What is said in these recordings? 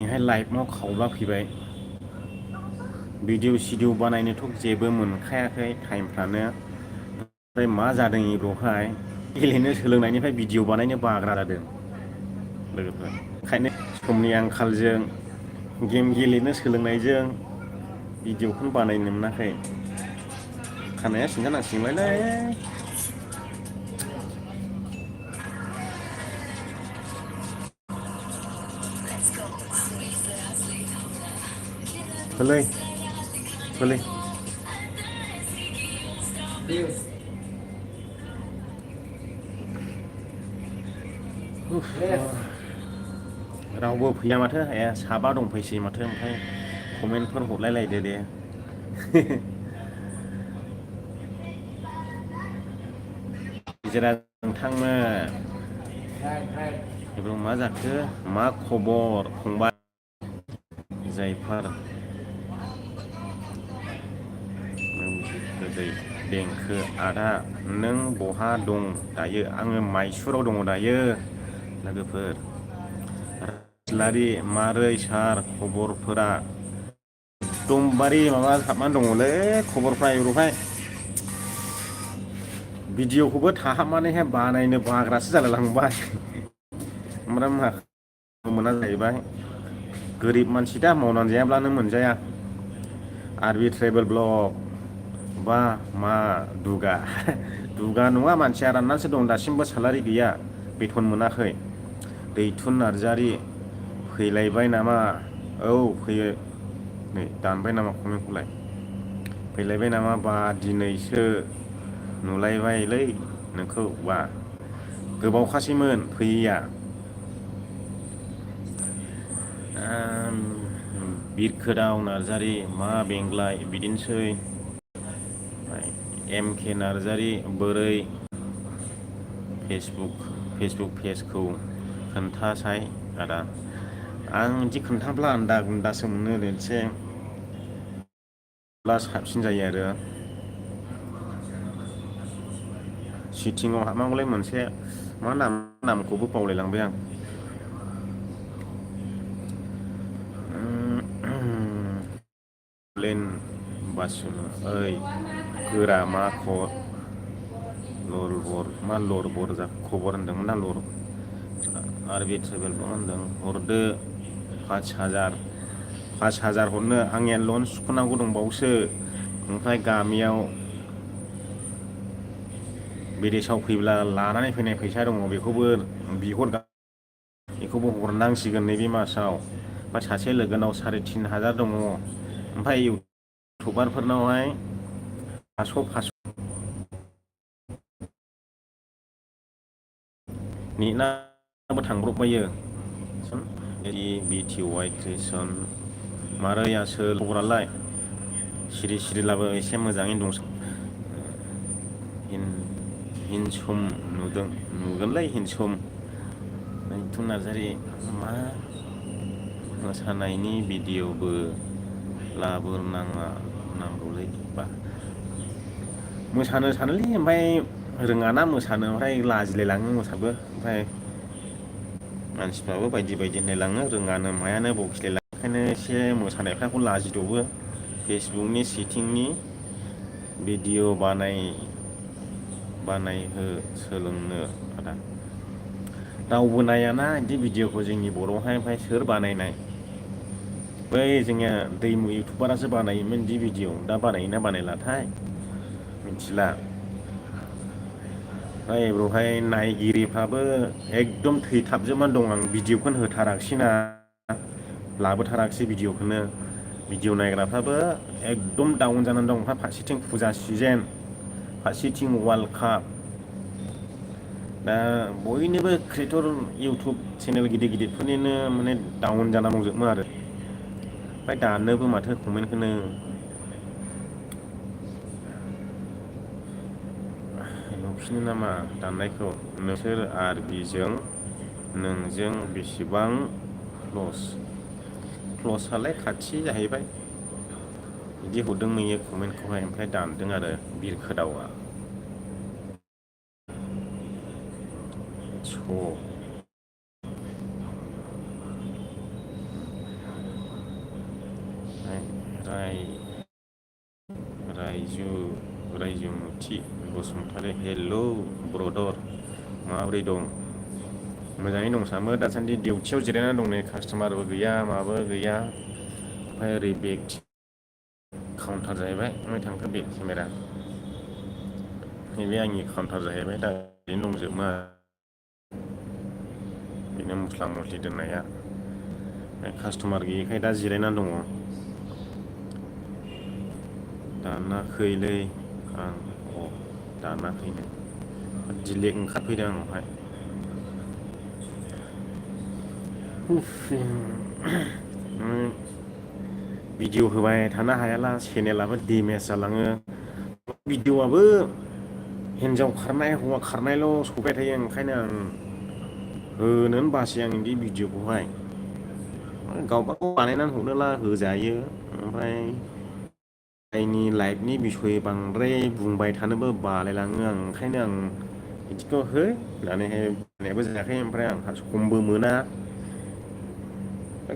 बेहाय लाइभ मावखावब्ला फैबाय भिडिअ सिडिअ बानायनोथ' जेबो मोनखायाखै टाइमफ्रानो ओमफ्राय मा जादों बेवहाय गेलेनो सोलोंनायनिफ्राय भिडिअ बानायनो बाग्रा जादों लोगोफोर ओंखायनो समनि आंखालजों गेम गेलेनो सोलोंनायजों भिडिअखौनो बानायनो मोनाखै खानाया सिनजानांसिगोनलाय फैलै फैलै रावबो फैया माथो साबा दंफैसै माथो ओमफ्राय कमेन्टफोर हरलायलायदो दे गेजेरा नोंथांमोन बेबो मा जाखो मा खबर फंबाय जायफोर गोदै देंखो आदा नों बहा दं दायो आङो माइसुराव दङ दायो लोगोफोर राजलारि मारै सार खबरफोरा एकदमबारे माबा हाबनानै दङलै खबरफ्रा एब्र'हाय भिडिअखौबो थाहाबनानैहाय बानायनो बाग्रासो जालायलांबाय ओमफ्राय मा मोना जाहैबाय गोरिब मानसि दा मावनानै जायाब्लानो मोनजाया आरबि ट्रेभेल ब्लग बा मा दुगा नङा मानसिया राननानैसो दं दासिमबो सालारि गैया बेथन मोनाखै दैथुन नार्जारि फैलायबाय नामा औ फैयो नै दानबाय नामा कमेन्टखौलाय फैलायबाय नामा बा दिनैसो नुलायबायलै नोंखौ बा गोबावखासैमोन फैयैया बिरखोदाव नार्जारि मा बेंग्लाय बिदिनोसै एम के नार्जारि बोरै फेसबुक पेजखौ खोन्थासाय आदा आं बिदि खोन्थाब्ला आन्दा गुन्दासो मोनो मोनसे ब्ला साबसिन जायो आरो सिटिंआव हाबनांगौलाय मोनसे मा नामखौबो बावलायलांबाय आं प्लेन बासुन ओइ गोरा मा खबर लरबर मा लरबर जा खबर होनदोंमोन ना लर आरबि ट्रेभेलबो होनदों हरदो 5,000 हरनो आंनिया लन सुख'नांगौ दंबावोसो ओमफ्राय गामियाव बिदेशआव फैब्ला लानानै फैनाय फैसा दङ बेखौबो हरनांसिगोन नैबे मासाव ओमफ्राय सासे लोगोनाव 3,500 दङ ओमफ्राय इउटुबारफोरनावहाय 500 नेटआबो थांब्रबबायो बिटिवाइ क्रिसन मारै आसोल खबरालाय सिरि एसे मोजाङैनो दं हिनसम नुगोनलै हिनसम दैथुन नार्जारि मा मोसानायनि भिडिअबो लाबोनांगौलै बा मोसानो सानोलै ओमफ्राय रोङाना मोसानो ओमफ्राय लाजिलायलाङो मोसाबो ओमफ्राय मानसिफ्राबो बायदि होनलायलाङो रोङानो मायानो बखिलायलाङो ओंखायनो एसे मोसानायफोरखौ लाजिदबो फेसबुकनि सेटिंनि भिडिअ बानायहो सोलोंनो आदा रावबो नायाना बिदि भिडिअखौ जोंनि बर'आवहाय ओमफ्राय सोर बानायनाय बै जोंनिया दैमु इउटुबारासो बानायोमोन बिदि भिडिअ दा बानायोना बानायलाथाय मिथिला ओमफ्राय बेवहाय नायगिरिफ्राबो एकदम थैथाबजोबनानै दं आं भिडिअखौनो होथाराखिसैना लाबोथाराखिसै भिडिअखौनो भिडिअ नायग्राफ्राबो एकदम डाउन जानानै दं ओमफ्राय फारसेथिं फुजा सिजेन फारसेथिं वार्ल्ड काप दा बयनिबो क्रिएटर इउटुब चेनेल गिदिरफोरनिनो माने डाउन जाना दंजोबोमोन आरो ओमफ्राय दानोबो माथो कमेन्टखौनो नुफिनो नामा दाननायखौ नोंसोर आरबिजों नोंजों बेसेबां क्लसआलाय खाथि जाहैबाय बिदि हरदों नुयो कमेन्टखौहाय ओमफ्राय दानदों आरो बिरखोदावआ राय रायजु रायजोमुथि बसुमतारी हेलौ ब्रदर माबोरै दं मोजाङै दं सामो दासान्दि डिउटियाव जिरायनानै दं नै कास्ट'मारबो गैया माबो गैया ओमफ्राय ओरै बेग काउन्टार जाहैबाय ओमफ्राय थांखो बेग केमेरा नैबे आंनि काउन्टार जाहैबाय दा ओरैनो दंजोबो बेनो मस्ला मस्लि दोननाया कास्ट'मार गैयिखाय दा जिरायनानै दङ दानाखैलै आं दानाखैनो दिलेक ओंखारफैदों आंनावहाय भिडिअ होबाय थानो हायाला चेनेलाबो डेमेज जालाङो भिडिअआबो हिनजाव खारनाय हौवा खारनायल' सफैबाय थायो ओंखायनो आं होनोनो बासै आं बिदि भिडिअखौहाय गावबागाव बानायनानै हरनोला होजायो ओमफ्राय जायनि लाइफनि बिसय बांद्राय बुंबाय थानोबो बालायलाङो आं ओंखायनो आं बिदिखौ है होननानैहाय बुंनायबो जायाखै ओमफ्राय आंहा समबो मोना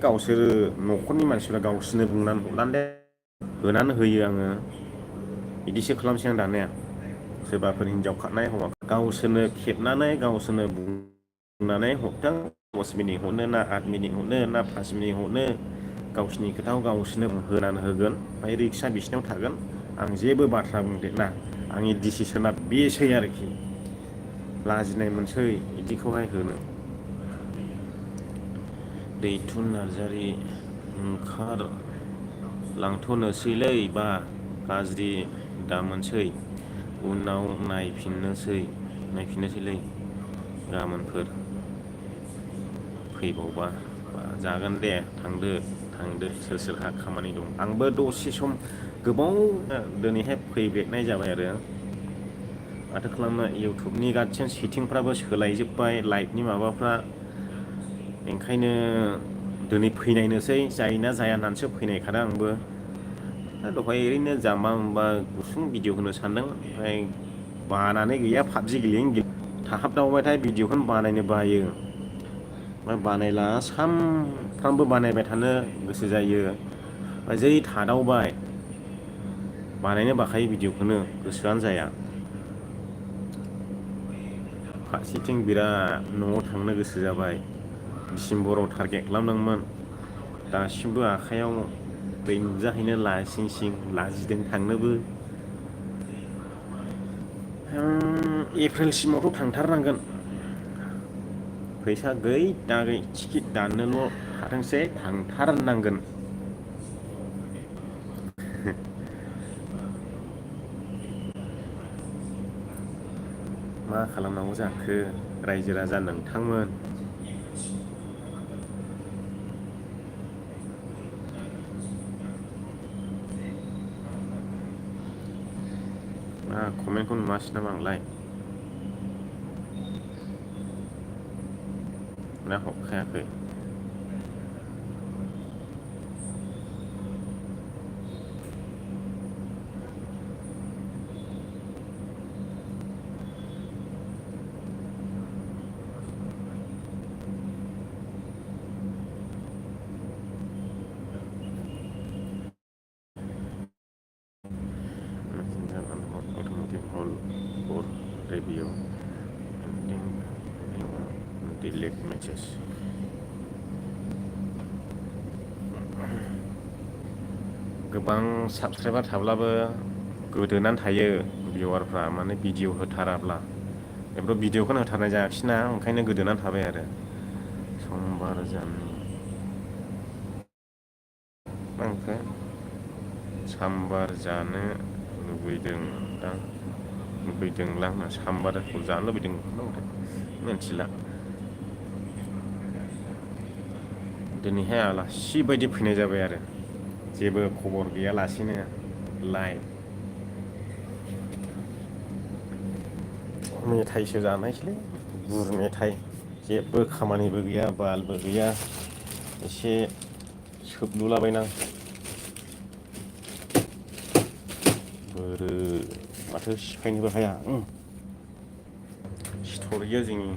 गावसोरो न'खरनि मानसिफ्रा गावसोरनो बुंनानै हरनानै दे होनानै होयो आङो बिदिसो खालामसै आं दानिया सोरबाफोर हिनजाव खारनाय हौवा गावसोरनो खेबनानै गावसोरनो बुंनानै हरथों 10 मिनिट हरनो ना 8 मिनिट हरनो ना 5 मिनिट हरनो गावसिनि खोथाखौ गावसोरनो होनानै होगोन ओमफ्राय रिक्सा बिसिनाव थागोन आं जेबो बाथ्रा बुंदेरना आंनि डिसिसना बेसै आरोखि लाजिनाय मोनसै बिदिखौहाय होनो दैथुन नार्जारि ओंखारलांथ'नोसैलै बा गाज्रि दामोनसै उनाव नायफिननोसैलै गाबोनफोर फैबावबा जागोन दे थांदो सोर सोरहा खामानि दं आंबो दसे सम गोबाव दिनैहाय फैब्रेकनाय जाबाय आरो माथो खालामनो इउटुबनि गासिन सेटिंफ्राबो सोलायजोब्बाय लाइभनि माबाफ्रा ओंखायनो दिनै फैनायनोसै जायोना जाया होननानैसो फैनायखादों आंबो दहाय ओरैनो जाम्बा माम्बा गुसुं भिडिअ होनो सानदों ओमफ्राय बानानै गैया पाबजि गेलेनो थाहाबदावबायथाय भिडिअखौनो बानायनो बायो ओमफ्राय बानायला सानफ्रामबो बानायबाय थानो गोसो जायो ओमफ्राय जै थादावबाय बानायनो बाखायो भिडिअखौनो गोसोआनो जाया फारसेथिं बिराद न'आव थांनो गोसो जाबाय दिसेम्बराव टारगेट खालामदोंमोन दासिमबो आखाइयाव दै नुजाहैनो लासिं सिं लाजिदों थांनोबो एप्रिलसिमावथ' थांथारनांगोन फैसा गैयै टिकेट दाननोल' थाथोंसै थांथारनांगोन मा खालामनांगौ जाखो रायजो राजा नोंथांमोन कमेन्टखौ नुवासै नामा आंलाय ना हरखायाखै automotive hall for review delete message गोबां साबसक्राइबार थाब्लाबो गोदोनानै थायो भिउवारफ्रा माने भिडिअ होथाराब्ला बेफोर भिडिअखौनो होथारनाय जायाखिसैना ओंखायनो गोदोनानै थाबाय आरो समबार जाननि आंखौ साम्बार जानो लुबैदोंलां साम्बारखौ जानो लुबैदों मिथिला दिनैहाय आलासि बायदि फैनाय जाबाय आरो जेबो खबर गैयालासेनो लाइभ मेथाइसो जानायसैलै गुर मेथाइ जेबो खामानिबो गैया बालबो गैया एसे सोबलुलाबायनां बोरो माथो सिफायनोबो हाया सिथर गैया जोंनि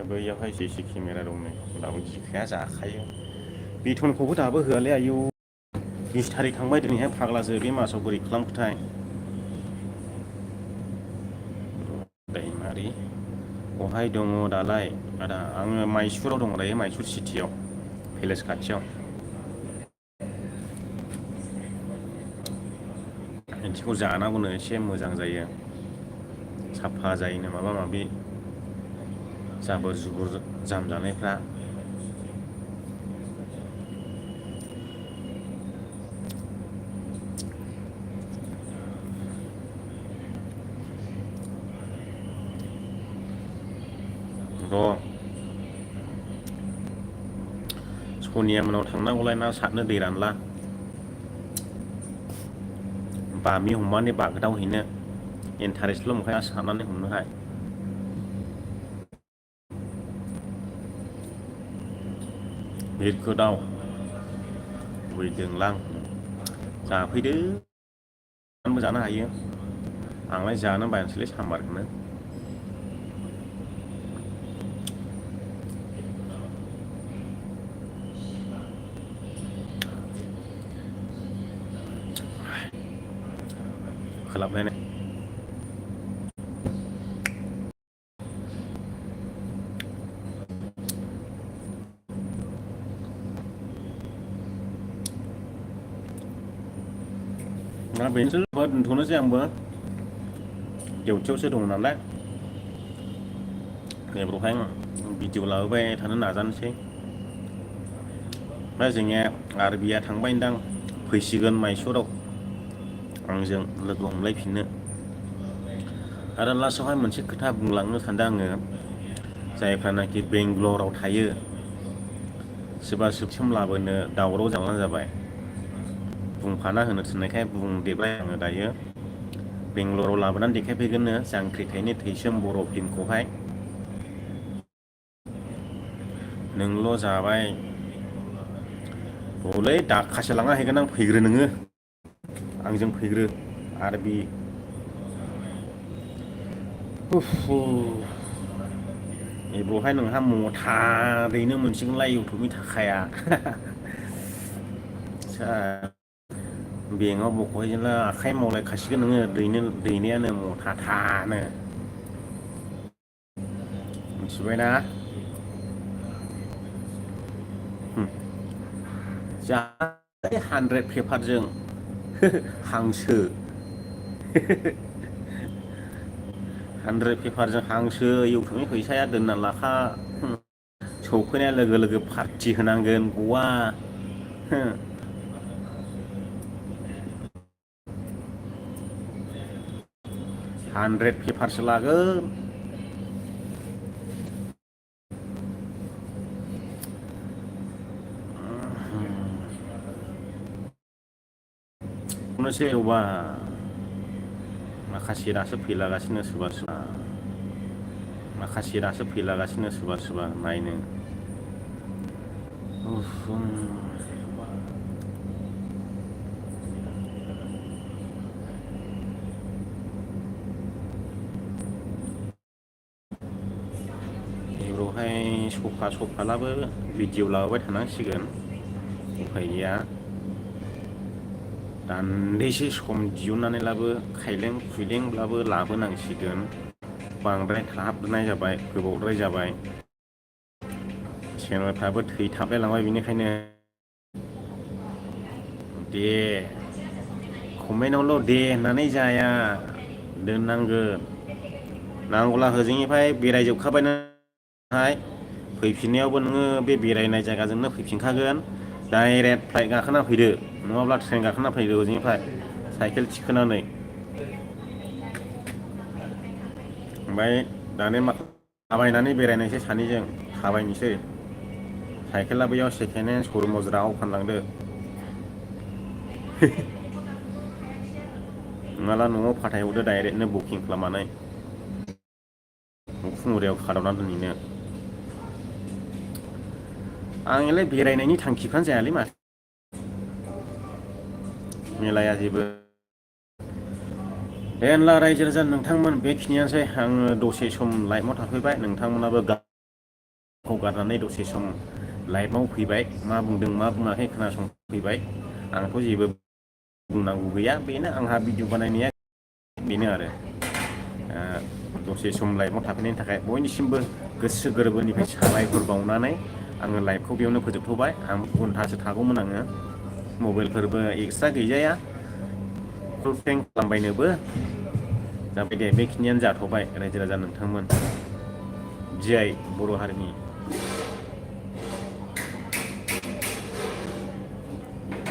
बैयावहाय CC केमेरा दं नै दाबो गिखाया जाखायो बेथनखौबो दाबो होआलै आयौ 20 थारिख थांबाय दिनैहाय फाग्लासो बे मासाव बोरै खालामखोथाय दैमारि बहाय दङ दालाय आदा आङो माइसुराव दङ दायो माइसुर सिटियाव पेलेस खाथियाव बिदिखौ जानांगौनो एसे मोजां जायो साफा जायोनो माबा माबि जाबोर जुबुर जाम जानायफ्रा र' सनिया मोनाव थांनांगौलाय ना सारनो दै रानला बामि हमनानै बागदावहैनो इन्टारेस्टल' मोनखाया सारनानै हमनोहाय बिरखोदाव फैदोंलां जाफैदो जानो हायो आंलाय जानो बायासैलै साम्बारखौनो खोलाबनाय बेनोसै दोनथ'नोसै आंबो डिउटियावसो दङ नालाय बेवहाय भिडिअ लाबोबाय थानो नाजानोसै ओमफ्राय जोंनिया आरबिया थांबायदां फैसिगोन माइसुराव आंजों लोगो हमलायफिननो आरो लास्टआवहाय मोनसे खोथा बुंलांनो सानदों आङो जायफ्रानाखि बेंगलराव थायो सोरबा सोबसोम लाबोनो दावराव जालां जाबाय बुंफाना होनो थिननायखाय बुंदेरबाय आङो दायो बेंगलराव लाबोनानै देखायफैगोननो जांख्रिथायनि थैसोम बर' फिल्मखौहाय नोंल' जाबाय हलै दाखासो लांना हैगोन आं फैग्रो नोङो आंजों फैग्रो आरबि बेवहाय नोंहा मथारैनो मोनसिगोनलाय इउटुबनि थाखाया बेंकआव बख'हैजेनब्ला आखाइ मावलायखासिगोन नोङो दैनायानो मथाथानो मिथिबायना जा 100 पेपारजों हांसो 100 पेपारजों हांसो इउटुबनि फैसाया दोनना लाखा सौफैनाय लोगो लोगो पार्टि होनांगोन गवा 100 पेपारसो लागोन नोसै अबा माखासे दासो फैलागासिनो सोरबा सोरबा माखासे दासो फैलागासिनो सोरबा सोरबा नायनो बेवहाय सफा भिडिअ लाबोबाय थानांसिगोन उफाय गैया दान्दिसे सम दिहुननानैब्लाबो खायलें खुइलेंब्लाबो लाबोनांसिगोन बांद्राय थाहाबनाय जाबाय गोबावद्राय जाबाय चेनेलफ्राबो थैथाबलायलांबाय बेनिखायनो दे कमेन्टआवल' दे होननानै जाया दोननांगोन नांगौला होजोंनिफ्राय बेरायजोबखाबाय नालाय फैफिननायावबो नोङो बे बेरायनाय जायगाजोंनो फैफिनखागोन डाइरेक्ट फ्लाइट गाखोना फैदो नङाब्ला ट्रेन गाखोना फैदो ओजोंनिफ्राय साइकेल थिखोनानै ओमफ्राय दाने मा थाबायनानै बेरायनायसै सानैजों थाबायनोसै साइकेला बैयाव सेकेन्ड हेन्ड शरुमाव ज्राव फानलांदो नङाब्ला न'आव फाथायहरदो डाइरेक्टनो बुकिं खालामनानै फुंमुरायाव खादावना दोनहैनो आंलाय बेरायनायनि थांखिफ्रानो जायालै मा मेलाया जेबो दे होनब्ला रायजो राजा नोंथांमोन बेखिनियानोसै आङो दसे सम लाइभआव थाफैबाय नोंथांमोनाबो गावखौ गारनानै दसे सम लाइभआव फैबाय मा बुंदों मा बुङाखै खोनासंफैबाय आंथ' जेबो बुंनांगौ गैया बेनो आंहा भिडिअ बानायनाया बेनो आरो दसे सम लाइभआव थाफैनायनि थाखाय बयनिसिमबो गोसो गोरबोनिफ्राय साबायखर बावनानै आङो लाइभखौ बेयावनो फोजोबथ'बाय आं घन्टासो थागौमोन आङो मबाइलफोरबो एक्सट्रा गैजाया फुल टेंक खालामबायनोबो जाबाय दे बेखिनियानो जाथ'बाय रायजो राजा नोंथांमोन जि आइ बर' हारिनि